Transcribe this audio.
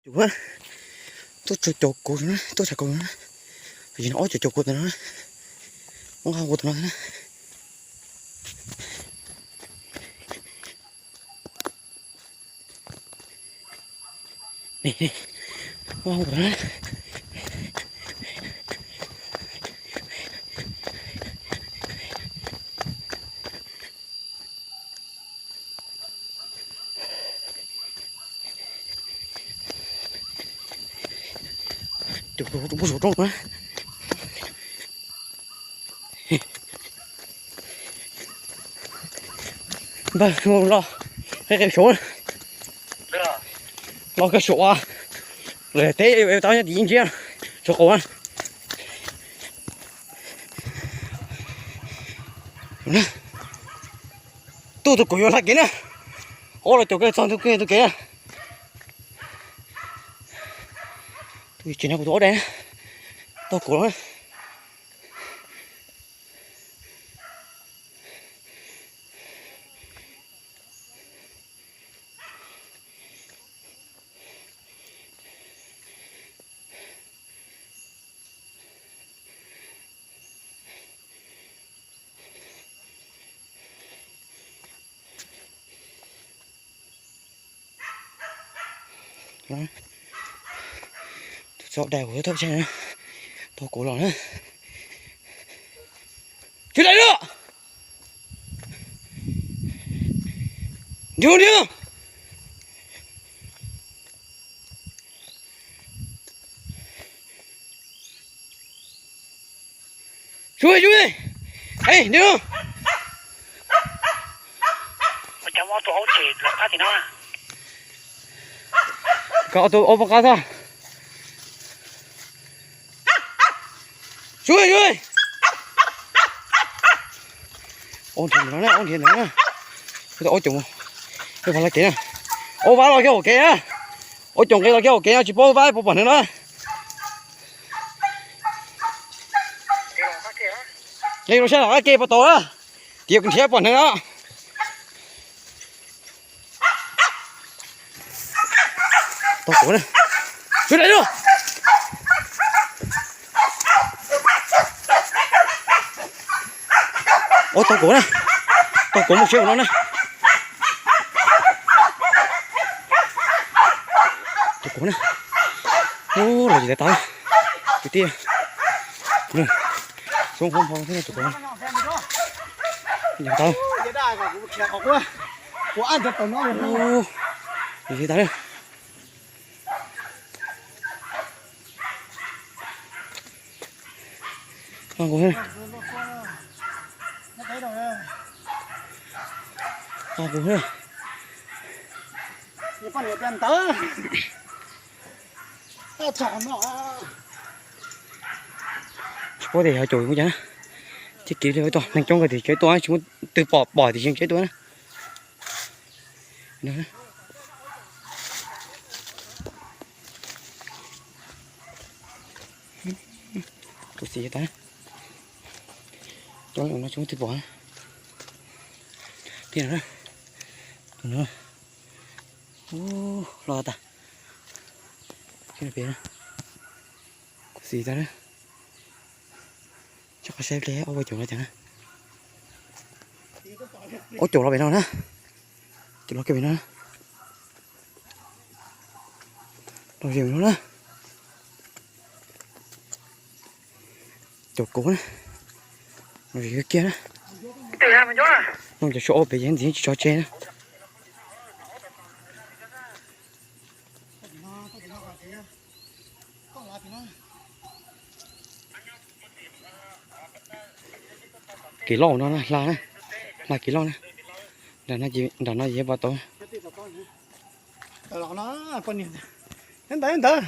Tuaj tso caum kuv, tuaj tso caum kuv na. Tam sim no ob caum caum kuv tam no na. Muab nqa kuv tam no na. Muab nqa kuv tam no na. Tus kuv tus muaj saum rooj na. Npawg los, qe qe saud, los koj saum, lawv teb tau nyob tim ib ntsia, saum qaum na. Tuaj tus kuv yuav hla kev na. Ob los caum koj txog tus kev, tus kev na. Tus tsev no kuv tus ob daim na, tau kuv los na. Tus txaus dai kuv thauj tsheb na, tau kuv los na. Tsis dai lawm. Nrhiav, nrhiav. Sub, sub. Ej, nrhiav. Koj tus ob pab qab tag. Sub, sub. Ob nrhiav ntawm no na, ob nrhiav ntawm no na. Ob caum, ob pab los kev na. Ob pab los kiag hauv kev na. Ob caum nqe los kiag hauv kev no, tsis paub pab puas pom hneev na. Nqe los sab tom qab kev puas tau na. Tias kuv nrhiav pom hneev na. Tau kuv na. Sub dai lawm. Ua tau kuv na. Tau kuv muaj siab ua no na. Tau kuv na. Ua los tsis tau, kwv tij. Xoob hoob hov thiab tau kuv na. Tau. Tsis tau. Nqa kuv thiab. Nqa kuv thiab. Tsis paub tias yog caum muaj cas na. Tib kiv li tau neeg coob kawg tim tsev tuaj, tsis muaj twg pom, pom tim tsev tuaj na. Tus xis tas, cov no tsis muaj twg pom. Tiag no, tus no, ub, loj tas. Kuv xis tas na. Tsis qhov saib ple ob peb caum no cas na. Ob caum los pem no na. Caum los kiag pem no na. Los ze no na. Caum kuv na. Los ze kiag na. Noog cov suab ob pem ces ntxiv tsis tso tseg na. Kev loj no na, hla na, hla kev loj na. Nram no ces pom tau. Ntawd ntawd.